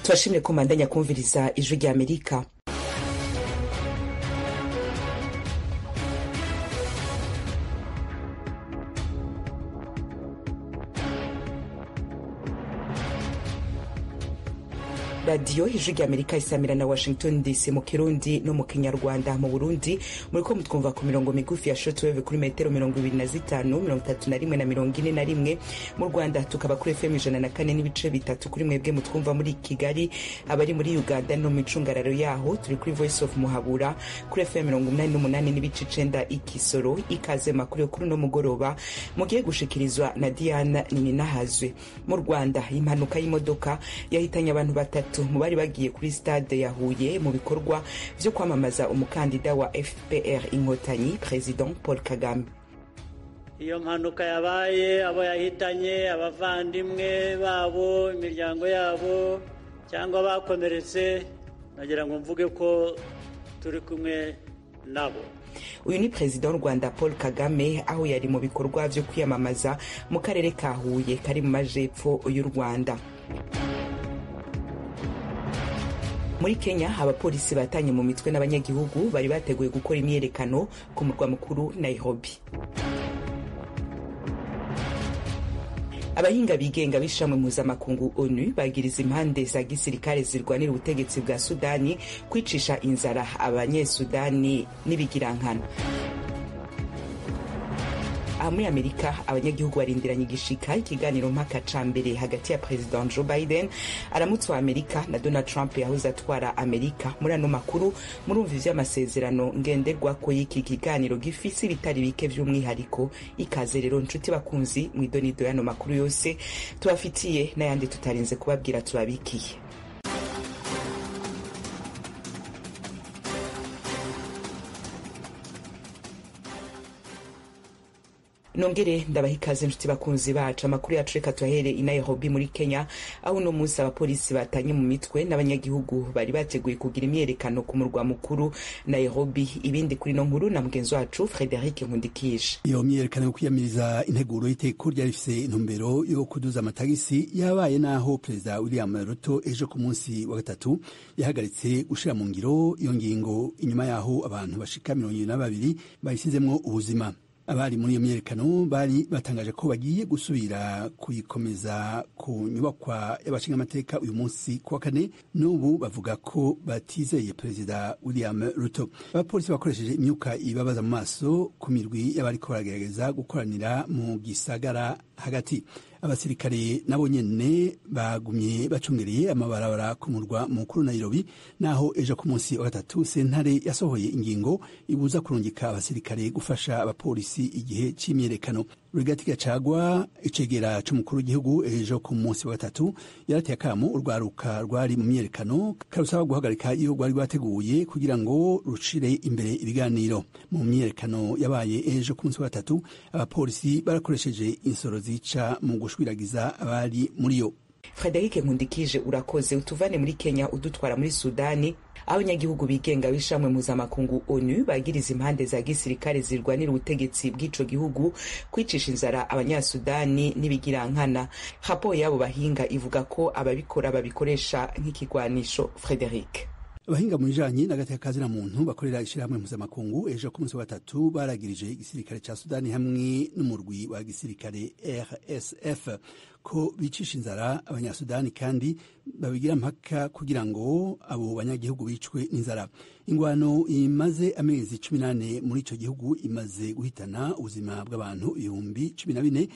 Turashimye ko mubandanya kumviriza Ijwi rya Amerika. Radiyo Ijwi rya Amerika isamira na Washington DC mu Kirundi no mu Kinyarwanda. Mu Burundi muriko mutwumva ku mirongo migufi ya shortwave kuri metero 25, 31 na 41. Mu Rwanda tukaba kuri FM 104.3 kuri mwebwe mutwumva muri Kigali. Abari muri Uganda no mu micungararo yaho turi kuri Voice of Muhabura kuri FM 88.9 Ikisoro. Ikaze makuru yo kuri no mugoroba mugiye gushikirizwa na Diana Nininahazwe. Mu Rwanda, impanuka y'imodoka yahitanye abantu batatu mu bari bagiye kuri stade ya Huye mu bikorwa vyo kwamamaza umukandida wa FPR Inkotanyi, President Paul Kagame. Iyo mpanuka yabaye, abo yahitanye, abavandimwe babo, imiryango yabo cyangwa bakomeretse, nagira ngo mvuge ko turi kumwe nabo. Uyu ni Perezida w'u Rwanda Paul Kagame, aho yari mu bikorwa vyo kwiyamamaza mu karere ka Huye kari mu majepfo y'u Rwanda. Muri Kenya, abapolisi batanye mu mitwe n'abanyagihugu bari bateguye gukora imyiyerekano ku murwa mukuru Nairobi. Abahinga bigenga b'ishamwe mpuzamakungu ONU bagiriza impande za gisirikare zirwanira ubutegetsi bwa Sudani kwicisha inzara abanyesudani n'ibigirankana. Aha muri Amerika, abanyagihugu barindiranye igishika ikiganiro mpaka ca mbere hagati ya President Joe Biden aramutse wa Amerika na Donald Trump yahoze atwara Amerika. Muri ano makuru murumva ivy'amasezerano ngenderwako y'iki kiganiro gifise ibitari bike vy'umwihariko. Ikaze rero nshuti bakunzi mw'idonido y'ano makuru yose tubafitiye n'ayandi tutarinze kubabwira tubabikiye. Nongere ndabaha ikaze nshuti bakunzi bacu. Amakuru yacu reka tuyahere i Nairobi muri Kenya, aho uno munsi abapolisi batanye mu mitwe n'abanyagihugu bari bateguye kugira imyiyerekano ku murwa mukuru Nairobi. Ibindi kuri no nkuru na mugenzi wacu Frederic Nkundikije. Iyo myiyerekano yo kwiyamiriza integuro y'iteko ryari rifise intumbero yo kuduza amatagisi yabaye naho Perezida William Ruto ejo ku munsi wa gatatu yahagaritse gushira mu ngiro iyo ngingo, inyuma yaho abantu bashika 72 bayisizemwo ubuzima. Abari muri iyo myiyerekano bari batangaje ko bagiye gusubira kuyikomeza ku nyubakwa y'abashingamateka uyu munsi kuwa kane. N'ubu bavuga ko batizeye Perezida William Ruto. Abapolisi bakoresheje imyuka ibabaza mu maso ku mirwi y'abariko baragerageza gukoranira mu gisagara hagati. Abasirikare nabo nyene bagumye bacungereye amabarabara ku murwa mukuru Nairobi, naho ejo ku munsi wa gatatu sentare yasohoye ingingo ibuza kurungika abasirikare gufasha abapolisi igihe c'imyiyerekano. Rigathi Gachagua, icegera c'umukuru w'igihugu, ejo ku munsi wa gatatu yarateye akamo urwaruka rwari mu myiyerekano karusaba guhagarika iyo rwari rwateguye kugira ngo rushire imbere ibiganiro. Mu myiyerekano yabaye ejo ku munsi wa gatatu, abapolisi barakoresheje insoro zica mu gushwiragiza abari muri yo. Frederic Nkundikije, urakoze. Utuvane muri Kenya udutwara muri Sudani, aho abanyagihugu bigenga b'ishamwe mpuzamakungu ONU bagiriza impande za gisirikare zirwanira ubutegetsi bw'ico gihugu kwicisha inzara abanyasudani n'ibigirankana. Raporo y'abo bahinga ivuga ko ababikora babikoresha nk'ikigwanisho. Frederic. Abahinga mu bijanye n'agateka kazina muntu bakorera ishirahamwe mpuzamakungu ejo ku munsi wa gatatu baragirije igisirikare ca Sudani hamwe n'umurwi wa gisirikare RSF ko bicisha inzara abanyasudani kandi babigira mpaka kugira ngo abo banyagihugu bicwe n'inzara. Ingwano imaze amezi 18 muri ico gihugu imaze guhitana ubuzima bw'abantu 14,000,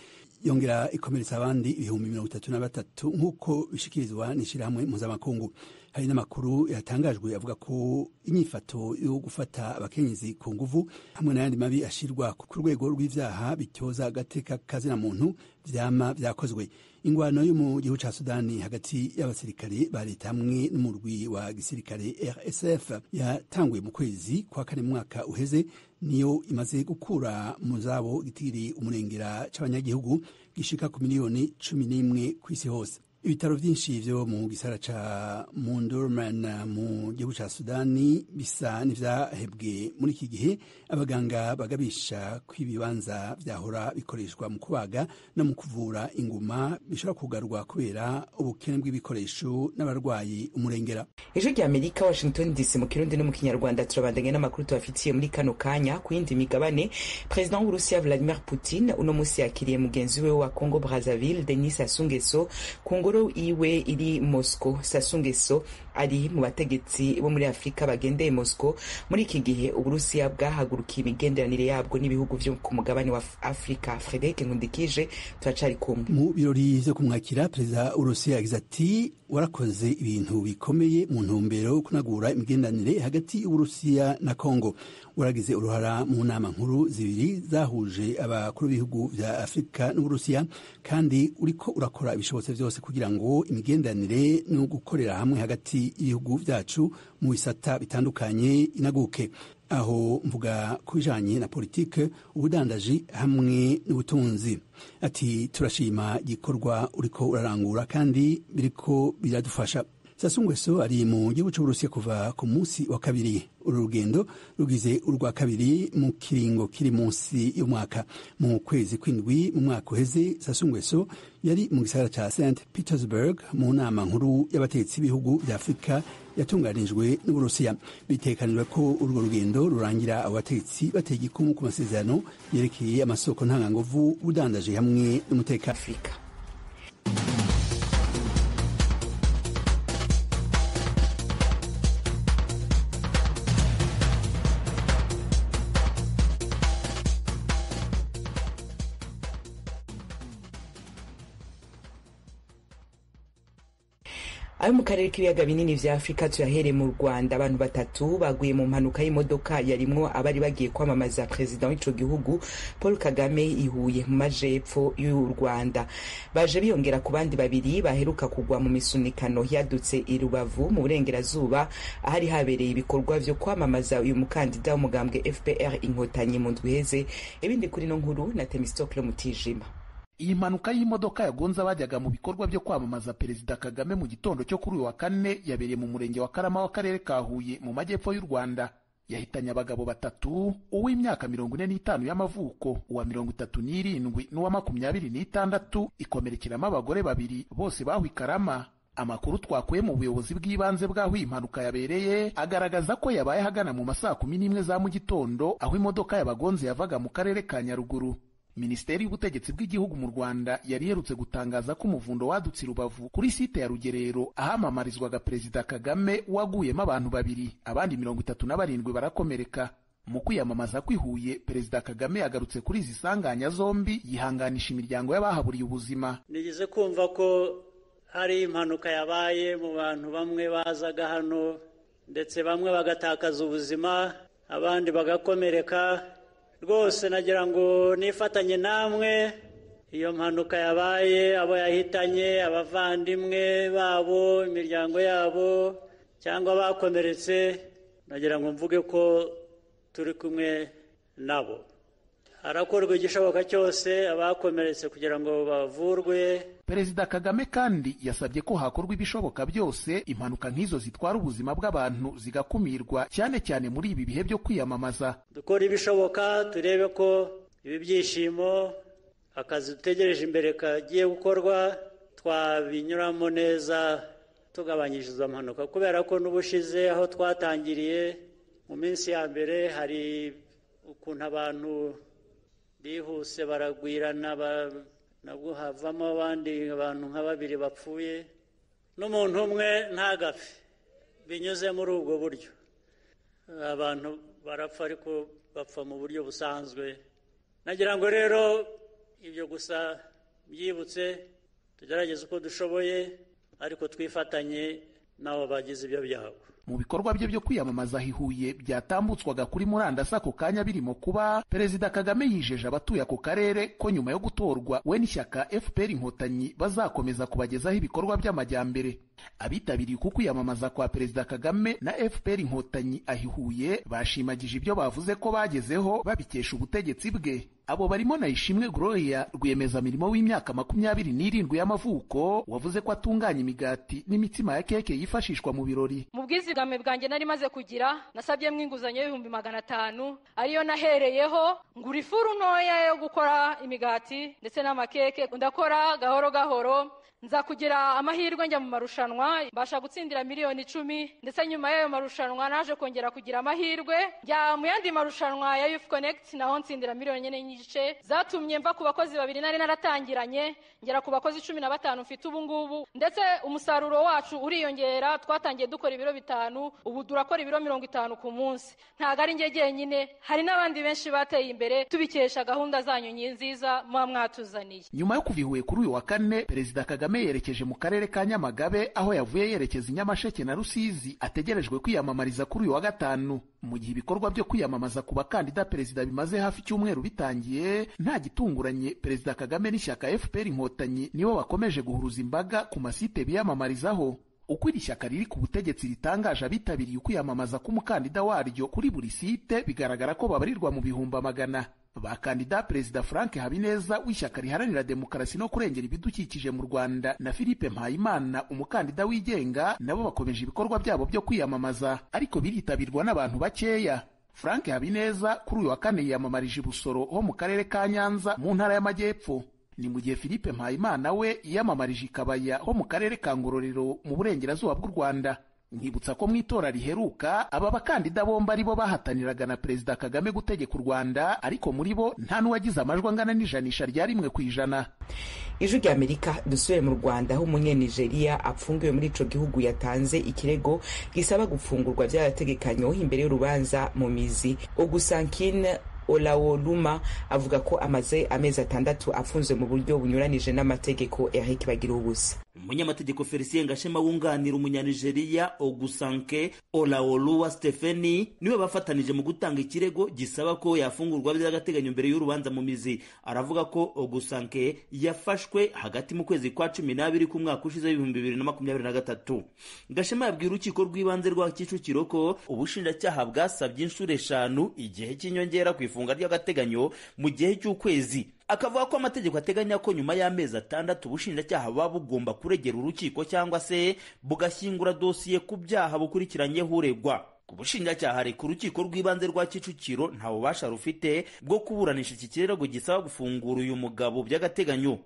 yongera ikomeretsa abandi 33,000, nk'uko bishikirizwa n'ishirahamwe mpuzamakungu. Hari n'amakuru yatangajwe avuga ko inyifato yo gufata abakenyezi ku nguvu hamwe n'ayandi mabi ashirwa ku rwego rw'ivyaha bityoza agateka kazina muntu vyama vyakozwe. Ingwano yo mu gihugu ca Sudani hagati y'abasirikare ba leta hamwe n'umurwi wa gisirikare RSF yatanguye mu kwezi kwa kane mu mwaka uheze, niyo imaze gukura mu zabo gitigiri umurengera c'abanyagihugu gishika ku 11 miliyoni kw'isi hose. Ibitaro vyinshi vyo mu gisara ca Omdurman mu gihugu ca Sudani bisa n'ivyahebwe muri iki gihe. Abaganga bagabisha ko ibibanza vyahora bikoreshwa mu kubaga no mu kuvura inguma bishobora kugarwa kubera ubukene bw'ibikoresho n'abarwayi umurengera. Ijwi rya Amerika, Washington DC, mu Kirundi no mu Kinyarwanda. Turabandanya n'amakuru tubafitiye muri kano kanya. Ku yindi migabane, President w'Uburusiya Vladimir Putin uno musi yakiriye mugenzi we wa Congo Brazzaville Denis Sassou Nguesso ku ngoro iwe iri Moscow. Sassou Nguesso ari mu bategetsi bo muri Afurika bagendeye Moscow muri iki gihe Uburusiya bwahagurukiye imigenderanire yabwo n'ibihugu vyo ku mugabane wa Afurika. Frederic Nkundikije turacari kumwe. Mu birori vyo kumwakira, Perezida w'Uburusiya yagize ati: "Warakoze ibintu bikomeye mu ntumbero yo kunagura imigenderanire hagati y'Uburusiya na Congo. Waragize uruhara mu nama nkuru zibiri zahuje abakuru b'ibihugu vya Afurika n'Uburusiya, kandi uriko urakora ibishobotse vyose kugira ngo imigenderanire no gukorera hamwe hagati y'ibihugu vyacu mu bisata bitandukanye inaguke. Aho mvuga ku bijanye na politike, ubudandaji hamwe n'ubutunzi." Ati: "Turashima igikorwa uriko urarangura kandi biriko biradufasha." Sassou Nguesso ari mu gihugu c'Uburusiya kuva ku munsi wa kabiri. Uru rugendo rugize urwa kabiri mu kiringo kiri munsi y'umwaka. Mu kwezi kw'indwi mu mwaka uheze, Sassou Nguesso yari mu gisagara ca St Petersburg mu nama nkuru y'abategetsi b'ibihugu vya Afurika yatunganijwe n'Uburusiya. Bitekanijwe ko urwo rugendo rurangira abo bategetsi bateye igikumu ku masezerano yerekeye amasoko ntanganguvu, ubudandaji hamwe n'umutekano. Afurika. Ayo mu karere k'ibiyaga binini vya Afurika tuyahere mu Rwanda. Abantu batatu baguye mu mpanuka y'imodoka yarimwo abari bagiye kwamamaza perezida w'ico gihugu Paul Kagame ihuye mu majepfo y'u Rwanda. Baje biyongera ku bandi babiri baheruka kugwa mu misunikano yadutse i Rubavu mu burengerazuba, ahari habereye ibikorwa vyo kwamamaza uyu mukandida w'umugambwe FPR Inkotanyi mu ndwi iheze. Ibindi kuri no nkuru na Temistocle Mutijima. Iyi mpanuka y'imodoka yagonze abajyaga mu bikorwa byo kwamamaza Perezida Kagame mu gitondo cyo kuri uyu wa kane yabereye mu murenge wa Karama w'akarere ka Huye mu majyepfo y'u Rwanda. Yahitanye abagabo batatu, uw'imyaka 45 y'amavuko, uwa 37 n'uwa 26, ikomerekeramo abagore babiri bose bahuye i Karama. Amakuru twakuye mu buyobozi bw'ibanze bw'aho iyi mpanuka yabereye agaragaza ko yabaye ahagana mu masaa 11 za mu gitondo, aho imodoka y'abagonze yavaga mu karere ka Nyaruguru. Minisiteri y'Ubutegetsi bw'Igihugu mu Rwanda yari iherutse gutangaza ko umuvundo wadutse i Rubavu kuri site ya Rugerero ahamamarizwaga Perezida Kagame waguyemo abantu babiri, abandi 37 barakomereka. Mu kwiyamamaza kw'i Huye, Perezida Kagame yagarutse kuri izi sanganya zombi, yihanganisha imiryango y'abahaburiye ubuzima. Nigeze kumva ko hari impanuka yabaye mu bantu bamwe bazaga hano, ndetse bamwe bagatakaza ubuzima, abandi bagakomereka. Rwose nagira ngo nifatanye namwe iyo mpanuka yabaye, abo yahitanye, abavandimwe babo, imiryango yabo cyangwa bakomeretse, nagira ngo mvuge ko turi kumwe nabo. Harakorwa igishoboka cyose abakomeretse kugira ngo bavurwe. Perezida Kagame kandi yasabye ko hakorwa ibishoboka byose impanuka nk'izo zitwara ubuzima bw'abantu zigakumirwa, cyane cyane muri ibi bihe byo kwiyamamaza. Dukora ibishoboka turebe ko ibi byishimo, akazi dutegereje imbere kagiye gukorwa, twabinyuramo neza tugabanyije izo mpanuka, kubera ko n'ubushize aho twatangiriye mu minsi ya mbere hari ukuntu abantu bihuse baragwirana, nabwo havamo abandi bantu nka babiri bapfuye, n'umuntu umwe ntagapfe binyuze muri ubwo buryo. Abantu barapfa ariko bapfa mu buryo busanzwe. Nagira ngo rero ibyo gusa byibutse, tugerageze uko dushoboye ariko twifatanye n'abo bagize ibyo byago. Mu bikorwa bye byo kwiyamamaza i Huye byatambutswaga kuri murandasi ako kanya birimo kuba, Perezida Kagame yijeje abatuye ako karere ko nyuma yo gutorwa we n'ishyaka FPR Inkotanyi bazakomeza kubagezaho ibikorwa by'amajyambere. Abitabiriye uku kwiyamamaza kwa Perezida Kagame na FPR Inkotanyi ahihuye bashimagije ibyo bavuze ko bagezeho babikesha ubutegetsi bwe. Abo barimo na Ishimwe Gloria, rwiyemezamirimo w'imyaka 27 y'amavuko, wavuze ko atunganya imigati n'imitsima ya keke yifashishwa mu birori. Mu bwizigame bwanjye nari maze kugira, nasabyemo inguzanyo y'500,000 ariyo nahereyeho ngura ifuru ntoya yo gukora imigati ndetse n'amakeke. Ndakora gahoro gahoro, nza kugira amahirwe njya mu marushanwa, mbasha gutsindira 10,000,000, ndetse nyuma y'ayo marushanwa naje kongera kugira amahirwe njya mu yandi marushanwa ya Youth Connect, naho ntsindira 4.5 miliyoni. Zatumye mva ku bakozi 2 nari naratangiranye ngera ku bakozi 15 mfite ubu ngubu, ndetse umusaruro wacu uriyongera. Twatangiye dukora ibiro 5, ubu turakora ibiro 50 ku munsi. Ntago ari njye jyenyine, hari n'abandi benshi bateye imbere tubikesha gahunda zanyu nziza muba mwatuzaniye. Nyuma yo kuva i Huye kuri uyu wa kane, Perezida Kagame yerekeje mu karere ka Nyamagabe, aho yavuye yerekeza i Nyamasheke na Rusizi, ategerejwe kwiyamamariza kuri uyu wa gatanu. Mu gihe ibikorwa byo kwiyamamaza ku bakandida perezida bimaze hafi icyumweru bitangiye, nta gitunguranye Perezida Kagame n'ishyaka FPR Inkotanyi nibo bakomeje guhuruza imbaga ku masite biyamamarizaho. Uko iri shyaka riri ku butegetsi ritangaje abitabiriye ukwiyamamaza k'umukandida waryo kuri buri site, bigaragara ko babarirwa mu bihumbi amagana. Bakandida Perezida Frank Habineza w'ishyaka riharanira demokarasi no kurengera ibidukikije mu Rwanda na Philippe Mpayimana umukandida wigenga nabo bakomeje ibikorwa byabo byo kwiyamamaza, ariko biritabirwa n'abantu bakeya. Frank Habineza kuri uyu wa kane yiyamamarije i Busoro ho mu karere ka Nyanza mu ntara y'Amajyepfo. Ni mu gihe Philippe Mpayimana we yiyamamarije i Kabaya ho mu karere ka Ngororero mu burengerazuba bw'u Rwanda. Nkibutsa ko mu itora riheruka aba bakandida bombi aribo bahataniraga na Perezida Kagame gutegeka u Rwanda, ariko muri bo nta n'uwagize amajwi angana n'ijanisha rya 1%. Ijwi rya Amerika. Dusubire mu Rwanda, aho umunyenigeriya apfungiwe muri ico gihugu yatanze ikirego gisaba gufungurwa by'agategekanyo imbere y'urubanza mu mizi. Ogusankine Olaoluma avuga ko amaze amezi 6 afunzwe mu buryo bunyuranije n'amategeko. Eric Bagirubusa. Umunyamategeko Felicien Gashema wunganira umunyanigeriya Ogusanke Olaoluwa Stepheni niwe bafatanije mu gutanga ikirego gisaba ko yafungurwa by'agateganyo mbere y'urubanza mu mizi. Aravuga ko Ogusanke yafashwe hagati mu kwezi kwa 12 k'umwaka ushize 2023. Gashema yabwiye urukiko rw'ibanze rwa Kicukiro ko ubushinjacyaha bwasabye inshuro 5 igihe cy'inyongera ku ifunga ry'agateganyo mu gihe cy'ukwezi. Akavuga ko amategeko ateganya ko nyuma y'amezi 6 ubushinjacyaha buba bugomba kuregera urukiko cyangwa se bugashyingura dosiye ku byaha bukurikiranyeho uregwa. Ku bushinjacyaha reka urukiko rw'ibanze rwa Kicukiro nta bubasha rufite bwo kuburanisha iki kirego gisaba gufungura uyu mugabo by'agateganyo.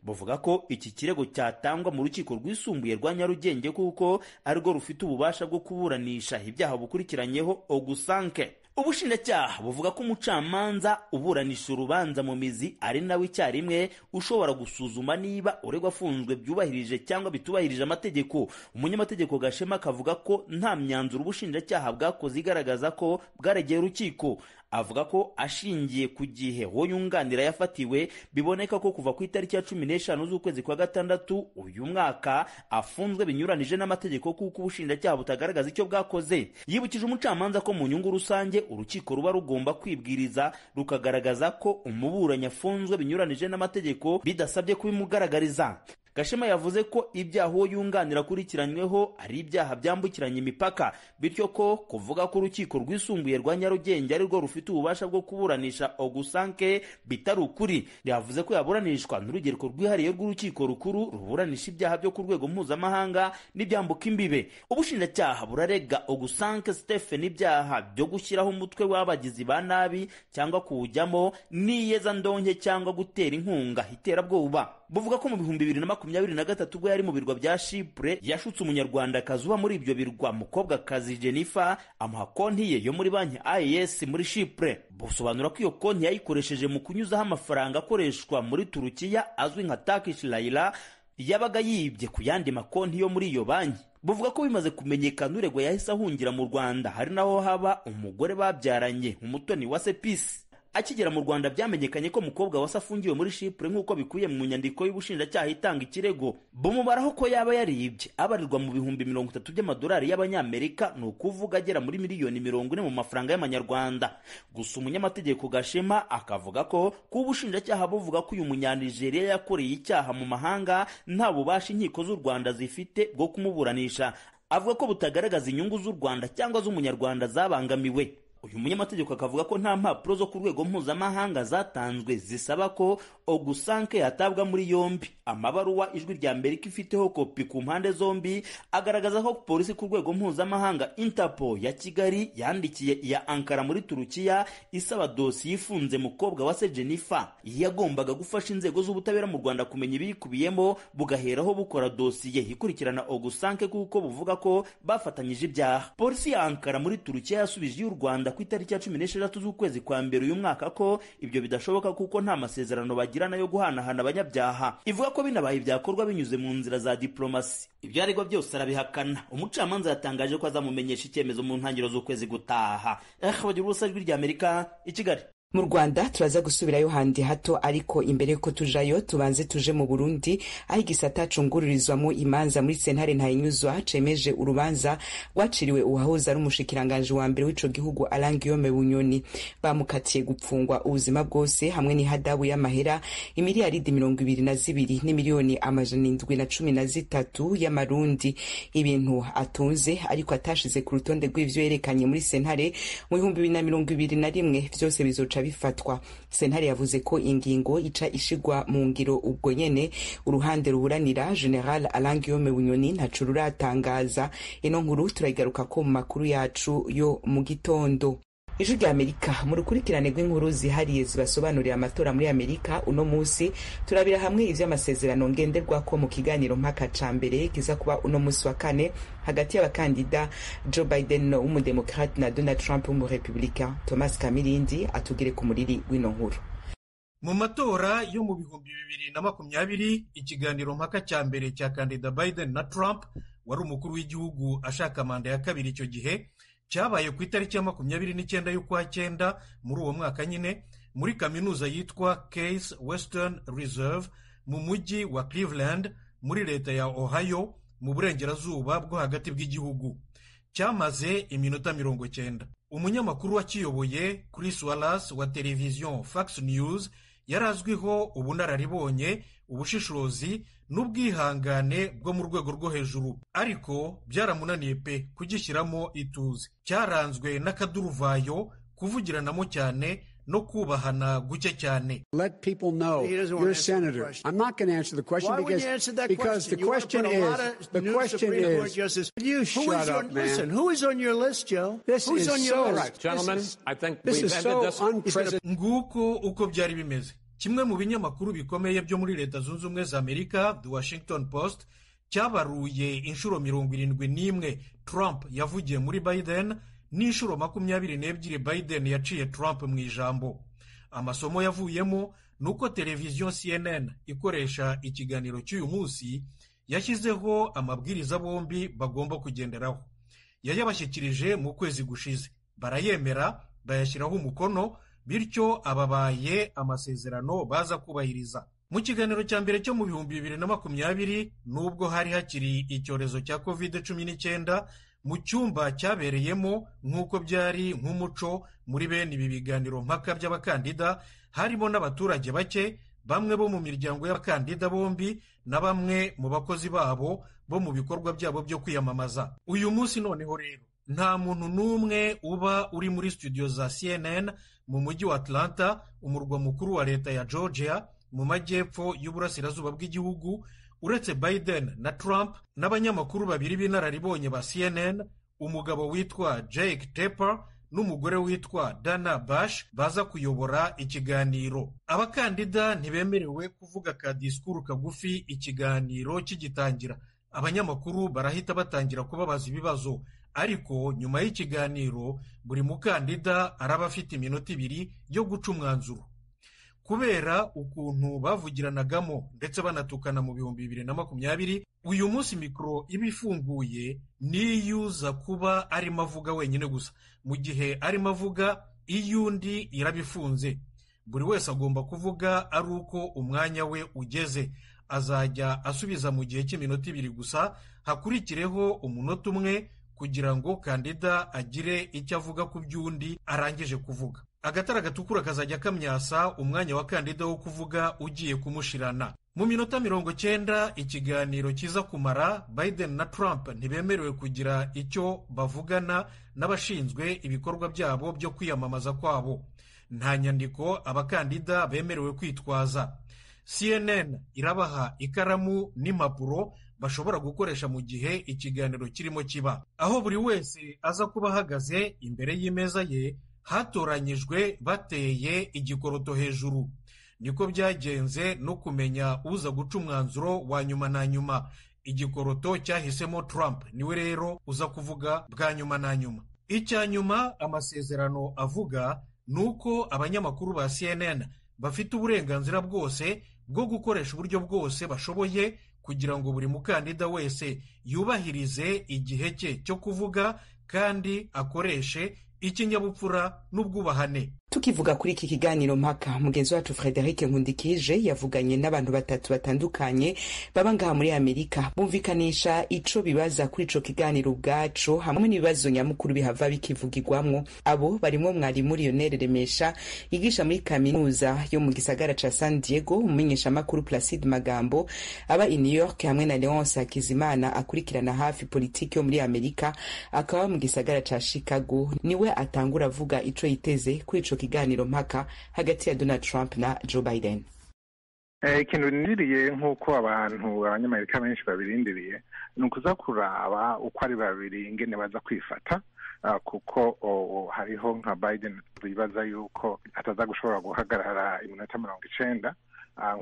Bavuga ko iki kirego cyatangwa mu rukiko rwisumbuye rwa Nyarugenge kuko arirwo rufite ububasha bwo kuburanisha ibyaha bukurikiranyeho Ogusanke. Ubushinjacyaha buvuga ko umucamanza uburanisha urubanza mu mizi ari nawe icyarimwe ushobora gusuzuma niba uregwa afunzwe byubahirije cyangwa bitubahirije amategeko. Umunyamategeko Gashema akavuga ko nta myanzuro ubushinjacyaha bwakoze igaragaza ko bwaregeye urukiko. Avuga ko ashingiye ku gihe uwo yunganira yafatiwe, biboneka ko kuva ku itariki ya 15 z'ukwezi kwa 6 uyu mwaka afunzwe binyuranije n'amategeko kuko ubushinjacyaha butagaragaza icyo bwakoze. Yibukije umucamanza ko mu nyungu rusange urukiko ruba rugomba kwibwiriza rukagaragaza ko umuburanyi afunzwe binyuranije n'amategeko bidasabye kubimugaragariza. Gashema yavuze ko ibyaha uwo yunganira akurikiranyweho ari ibyaha byambukiranya imipaka, bityo ko kuvuga ko urukiko rwisumbuye rwa Nyarugenge arirwo rufite ububasha bwo kuburanisha Ogusanke bitari ukuri. Yavuze ko yaburanishwa n'urugereko rwihariye rw'urukiko rukuru ruburanisha ibyaha byo ku rwego mpuzamahanga n'ibyambuka imbibe. Ubushinjacyaha burarega Ogusanke Stephen ibyaha byo gushyiraho umutwe w'abagizi ba nabi cyangwa kuwujyamo n'iyezandonke cyangwa gutera inkunga iterabwoba. Buvuga ko mu 2023 ubwo yari mu birwa bya Chypre yashutse umunyarwandakazi uba muri ibyo birwa mukobwakazi Jennifer, amuha konti ye yo muri banki AES muri Chypre. Busobanura ko iyo konti yayikoresheje mu kunyuzaho amafaranga akoreshwa muri Turukiya azwi nka Turkish Lira yabaga yibye ku yandi makonti yo muri iyo banki. Buvuga ko bimaze kumenyekana uregwa yahise ahungira mu Rwanda, hari naho haba umugore babyaranye Umutoni wa Sepisi. Akigera mu Rwanda byamenyekanye ko mukobwa wase afungiwe muri Chypre nk'uko bikubiye mu nyandiko y'ubushinjacyaha itanga ikirego. Bumubaraho ko yaba yaribye abarirwa mu 30,000 by'amadolari y'abanyamerika, ni ukuvuga agera muri miliyoni 40 mu mafaranga y'amanyarwanda. Gusa umunyamategeko Gashema akavuga ko kuba ubushinjacyaha buvuga ko uyu munyanigeriya yakoreye icyaha mu mahanga nta bubasha inkiko z'u Rwanda zifite bwo kumuburanisha. Avuga ko butagaragaza inyungu z'u Rwanda cyangwa z'umunyarwanda zabangamiwe. Uyu munyamategeko akavuga ko nta mpapuro zo ku rwego mpuzamahanga zatanzwe zisaba ko Ogusanke yatabwa muri yombi. Amabaruwa Ijwi rya Amerika ifiteho kopi ku mpande zombi agaragaza ko polisi ku rwego mpuzamahanga Interpol ya Kigali yandikiye iya Ankara muri Turukiya isaba dosiye ifunze mukobwa wa se Jennifer. Yagombaga gufasha inzego z'ubutabera mu Rwanda kumenya ibiyikubiyemo, bugaheraho bukora dosiye ikurikirana Ogusanke kuko buvuga ko bafatanyije ibyaha. Polisi ya Ankara muri Turukiya yasubije y'u Rwanda ku itariki ya 16 z'ukwezi kwa mbere uyu mwaka ko ibyo bidashoboka kuko nta masezerano bagirana yo guhanahana abanyabyaha. Ivuga ko binabaye byakorwa binyuze mu nzira za diplomasi. Ibyo aregwa byose arabihakana. Umucamanza yatangaje ko azamumenyesha icyemezo mu ntangiriro z'ukwezi gutaha. Bagira ubusa, Ijwi rya Amerika i Kigali. Mu Rwanda turaza gusubirayo handi hato, ariko imbere yuko tujayo tubanze tuje mu Burundi, aho igisata cungururizwamo imanza muri sentare Ntahinyuzwa cemeje urubanza rwaciriwe uwahoze ari umushikiranganji wa mbere w'ico gihugu Alain Guillaume Bunyoni. Bamukatiye gupfungwa ubuzima bwose hamwe n'ihadabu y'amahera imiliyaridi 22 n'imiliyoni 713 y'amarundi, ibintu atunze ariko atashize ku rutonde rw'ivyo yerekanye muri sentare mu 2021 vyose bizoca bifatwa. Sentare yavuze ko ingingo ica ishigwa mu ngiro ubwo nyene. Uruhande ruburanira General Alain Guillaume Bunyoni ntaco ruratangaza. Ino nkuru turayigaruka ko mu makuru yacu yo mu gitondo. Ijwi rya Amerika mu rukurikirane rw'inkuru zihariye zibasobanurira amatora muri Amerika, uno munsi turabira hamwe ivy'amasezerano ngenderwako mu kiganiro mpaka ca mbere kiza kuba uno munsi wa kane hagati y'abakandida Joe Biden w'umudemokrate na Donald Trump w'umurepublicain. Thomas Kamirindi atugire ku muriri w'ino nkuru. Mu matora yo mu 2020, ikiganiro mpaka cya mbere cya kandida Biden na Trump wari umukuru w'igihugu ashaka manda ya kabiri icyo gihe cyabaye ku itariki ya 29 y'ukwa cyenda muri uwo mwaka nyine, muri kaminuza yitwa Case Western Reserve mu mujyi wa Cleveland muri leta ya Ohio mu burengerazuba bwo hagati bw'igihugu. Cyamaze iminota 90. Umunyamakuru wakiyoboye Chris Wallace wa televiziyo Fox News yari azwiho ubunararibonye, ubushishozi n'ubwihangane bwo mu rwego rwo hejuru, ariko byaramunaniye pe kugishyiramo ituze. Cyaranzwe n'akaduruvayo, kuvugiranamo cyane no kubahana guke cyane. Let people know you're a senator. I'm not going to answer the question because the question is you shut up, man. Listen, who is on your list, Joe? This Who's is on your so list? right. Gentlemen, I think this we've is ended so this. unprecedented. Nguko uko byari bimeze. Kimwe mu binyamakuru bikomeye byo muri Leta Zunze Ubumwe za Amerika, The Washington Post, cyabaruye inshuro 71 Trump yavugiye muri Biden n'inshuro 22 Biden yaciye Trump mu ijambo. Amasomo yavuyemo ni uko televiziyo CNN ikoresha ikiganiro cy'uyu munsi yashyizeho amabwiriza bombi bagomba kugenderaho. Yayabashyikirije mu kwezi gushize, barayemera, bayashyiraho umukono, bityo ababaye amasezerano baza kubahiriza. Mu kiganiro cya mbere cyo mu 2020, nubwo hari hakiri icyorezo cya COVID-19, mu cyumba cyabereyemo nk'uko byari nk'umuco muri bene ibi biganiro mpaka by'abakandida, harimo n'abaturage bake, bamwe bo mu miryango y'abakandida bombi na bamwe mu bakozi babo bo mu bikorwa byabo byo kwiyamamaza. Uyu munsi noneho rero nta muntu n'umwe uba uri muri studio za CNN mu mujyi wa Atlanta, umurwa mukuru wa leta ya Georgia mu majyepfo y'uburasirazuba bw'igihugu, uretse Biden na Trump n'abanyamakuru babiri b'inararibonye ba CNN, umugabo witwa Jake Tapper n'umugore witwa Dana Bash baza kuyobora ikiganiro. Abakandida ntibemerewe kuvuga ka disikuru kagufi ikiganiro kigitangira. Abanyamakuru barahita batangira kubabaza ibibazo, ariko nyuma y'ikiganiro buri mukandida araba afite iminota 2 yo guca umwanzuro. Kubera ukuntu bavugiranagamo ndetse banatukana mu 2020, uyu munsi mikoro iba ifunguye niyuza kuba arimo avuga wenyine gusa. Mu gihe arimo avuga, Iy'undi irabifunze. Buri wese agomba kuvuga ari uko umwanya we ugeze. Azajya asubiza mu gihe cy'iminota 2 gusa, hakurikireho umunota 1 kugira ngo kandida agire icyo avuga ku by'undi arangije kuvuga. Agatara gatukura kazajya kamyasa umwanya wa kandida wo kuvuga ugiye kumushirana. Mu minota 90 ikiganiro kiza kumara, Biden na Trump ntibemerewe kugira icyo bavugana n'abashinzwe ibikorwa byabo byo kwiyamamaza kwabo. Nta nyandiko abakandida bemerewe kwitwaza. CNN irabaha ikaramu n'impapuro bashobora gukoresha mu gihe ikiganiro kirimo kiba. Aho buri wese aza kuba ahagaze imbere y'imeza ye hatoranyijwe bateye igikoroto hejuru. Niko byagenze no kumenya uza guca umwanzuro wa nyuma na nyuma. Igikoroto cyahisemo Trump, niwe rero uza kuvuga bwa nyuma na nyuma. Icya nyuma amasezerano avuga nuko abanyamakuru ba CNN bafite uburenganzira bwose bwo gukoresha uburyo bwose bashoboye kugira ngo buri mukandida wese yubahirize igihe cye cyo kuvuga kandi akoreshe ikinyabupfura n'ubwubahane. Tukivuga kuri iki kiganiro mpaka, mugenzi wacu Frederic Nkundikije yavuganye n'abantu batatu batandukanye baba ngaha muri Amerika, bumvikanisha ico bibaza kuri ico kiganiro ubwaco hamwe n'ibibazo nyamukuru bihava bikivugirwamwo. Abo barimwo mwarimu Lionel Remesha yigisha muri kaminuza yo mu gisagara ca San Diego, umumenyeshamakuru Placide Magambo aba i New York, hamwe na Leonce Hakizimana akurikirana hafi politiki yo muri Amerika akaba mu gisagara ca Chicago. Niwe atangura avuga ico yiteze kuri ico kiganiro mpaka hagati ya Donald Trump na Joe Biden. Ikintu nirindiriye nk'uko abantu abanyamerika benshi babirindiriye ni ukuza kuraba uko ari babiri ingene baza kwifata, kuko hariho nka Biden bibaza yuko ataza gushobora guhagarara iminota 90.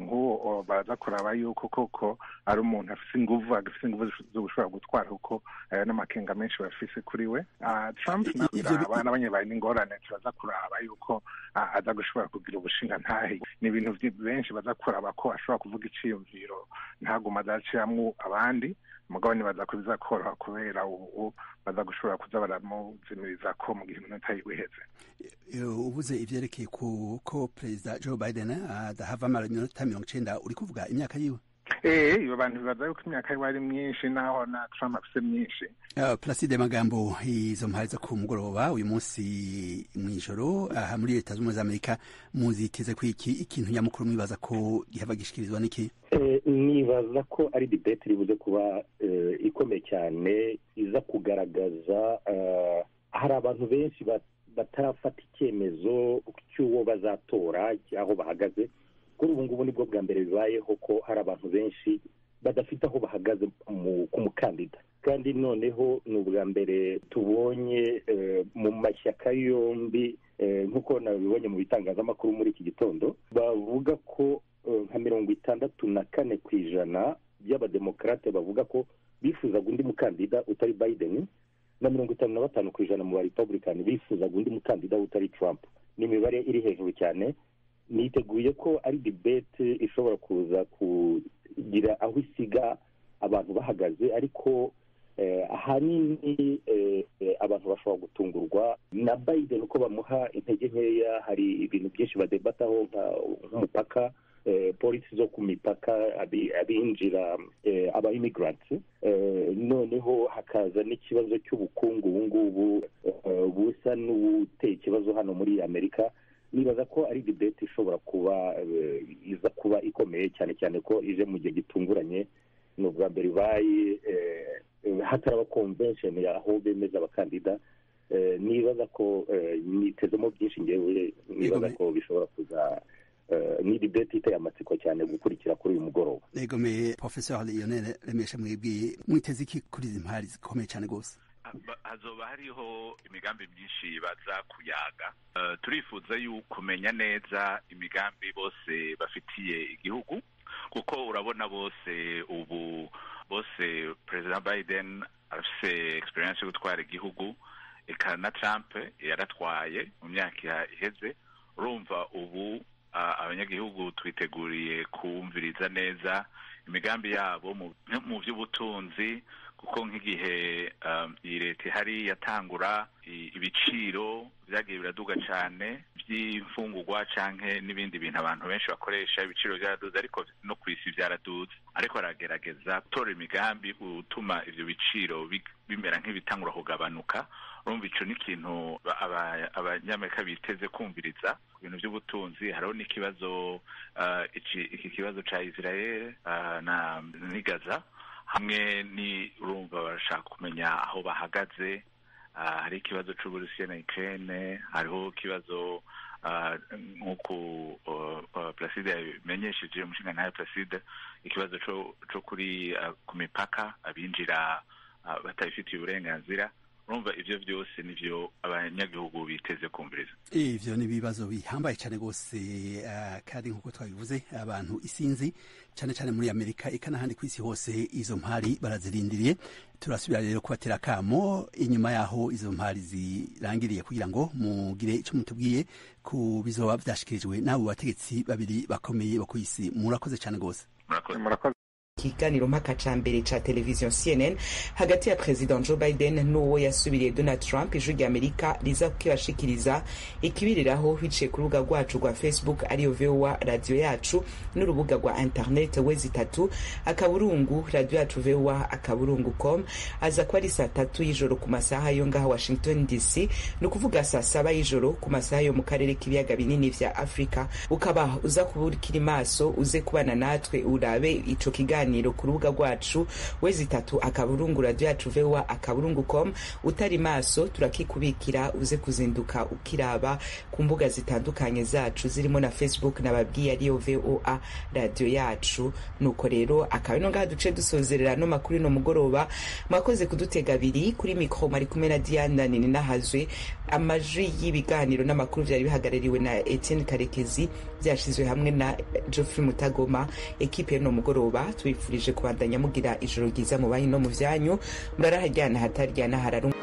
Nk'uwo baza kuraba yuko koko ari umuntu afise inguvu, agafise inguvu zo gushobora gutwara, kuko n'amakenga menshi bafise kuri we. Trump nawe n'abanyebaye n'ingorane, turaza kuraba yuko aza gushobora kugira ubushinga ntahe. Ni ibintu benshi baza kuraba ko ashobora kuvuga iciyumviro ntaguma azaciramwo abandi. Mugabo nibaza ko bizakoroha kubera ubu baza gushobora kuza baramuzimiriza ko mu gihe iminota yiwe iheze. Ubuze ivyerekeye ko Perezida Joe Biden adahava amara iminota 90, uri kuvuga imyaka yiwe? Iyo bantu bibaza yuko imyaka yiwe ari myinshi, naho na Trump afise myinshi. Placide Magambo, izo mpari zo ku mugoroba uyu munsi mw'ijoro aha muri Leta Zunze Ubumwe za Amerika muziteze ko iki ikintu nyamukuru mwibaza ko gihava gishikirizwa n'iki? Nibaza ko ari debate iribuze kuba ikomeye cyane, iza kugaragaza hari abantu benshi batarafata icyemezo cy'uwo bazatora aho bahagaze. Kuri ubu ngubu nibwo bwa mbere bibayeho ko hari abantu benshi badafite aho bahagaze ku mukandida, kandi noneho ni ubwa mbere tubonye mu mashyaka yombi, nk'uko nabibonye mu bitangazamakuru muri iki gitondo, bavuga ko nka 64% by'abademokarate bavuga ko bifuzaga undi mukandida utari Biden, na 55% mu ba Republican bifuzaga undi mukandida utari Trump. Ni imibare iri hejuru cyane. Niteguye ko ari debate ishobora kuza kugira aho isiga abantu bahagaze, ariko ahanini abantu bashobora gutungurwa na Biden uko bamuha intege nkeya. Hari ibintu byinshi badebataho nk'umupaka, polisi zo ku mipaka, abinjira, aba immigrants, noneho hakaza n'ikibazo cy'ubukungu ubu ngubu busa n'ubuteye ikibazo hano muri Amerika. Nibaza ko ari debate ishobora kuba iza kuba ikomeye cyane cyane ko ije mu gihe gitunguranye. Ni ubwa mbere ibaye hataraba convention aho bemeza abakandida. Nibaza ko nitezemo byinshi, ngewe nibaza ko bishobora kuza. Ni debate iteye amatsiko cyane gukurikira kuri uyu mugoroba. Egomeye Professor Lionel Remesha, mwebwe mwiteze iki kuri izi mpari zikomeye cyane gose? Hazoba hariho imigambi myinshi baza kuyaga. Turifuza kumenya neza imigambi bose bafitiye igihugu, kuko urabona bose ubu bose President Biden afise experience yo gutwara igihugu, eka na Trump yaratwaye mu myaka iheze. Urumva ubu abanyagihugu twiteguriye kumviriza neza imigambi yabo mu by'ubutunzi, Kuko nk'igihe iyi leta ihari yatangura, ibiciro byagiye biraduga cyane by'imfungurwa canke n'ibindi bintu abantu benshi bakoresha, ibiciro byaraduze, ariko no ku isi byaraduze. Ariko aragerageza gutora imigambi utuma ivyo biciro bimera nk'ibitangura kugabanuka. Urumva ico ni ikintu Abanyamerika biteze kumviriza ku bintu by'ubutunzi. Hariho n'ikibazo, iki kibazo ca Israel na ni Gaza, hamwe ni urumva barashaka kumenya aho bahagaze. Hari ikibazo c'Uburusiya na Ukraine, hariho ikibazo, nk'uko Placide yabimenyesheje, umushingantahe Placide, ikibazo co kuri ku mipaka, abinjira batabifitiye uburenganzira. Urumva ivyo vyose nivyo abanyagihugu biteze kumviriza. Ivyo ni ibibazo bihambaye cyane rwose, kandi nk'uko twabivuze, abantu isinzi cyane cyane muri Amerika eka n'ahandi ku isi hose izo mpari barazirindiriye. Turasubira rero kubatera akamo inyuma yaho izo mpari zirangiriye, kugira ngo mugire ico mutubwiye ku bizoba vyashikirijwe n'abo bategetsi babiri bakomeye bo ku isi. Murakoze cyane rwose. Murakoze. Ikiganiro mpaka ca mbere ca televiziyo CNN hagati ya President Joe Biden n'uwo yasubiriye Donald Trump, Ijwi rya Amerika riza kukibashikiriza ikibiriraho biciye ku rubuga rwacu rwa Facebook, ariyo VOA Radio Yacu, n'urubuga rwa internet w3.radiocuyacuvwa.com. Aza kuba ari saa 3 y'ijoro ku masaha yo ngaha Washington DC, ni ukuvuga saa 7 y'ijoro ku masaha yo mu karere k'ibiyaga binini vya Afrika. Ukaba uza kuba ukiri maso, uze kubana natwe, urabe ico kiganiro ku rubuga rwacu w3.radiocuyacuvwa.com. Utari maso, turakikubikira, uze kuzinduka ukiraba ku mbuga zitandukanye zacu, zirimo na Facebook nababwiye, ariyo VOA Radio Yacu. Nuko rero akaba ino ngaha duce dusozerera no makuru no mugoroba. Mwakoze kudutega abiri. Kuri mikro mari kumwe na Diana Nini Nahazwe. Amajwi y'ibiganiro n'amakuru byari bihagarariwe na Etienne Karekezi, byashizwe hamwe na Geoffrey Mutagoma. Ekipe y'uno mugoroba tubifurije kubandanya mugira ijoro ryiza mu banyu no mu vyanyu. Murarahajyana hataryana hararu.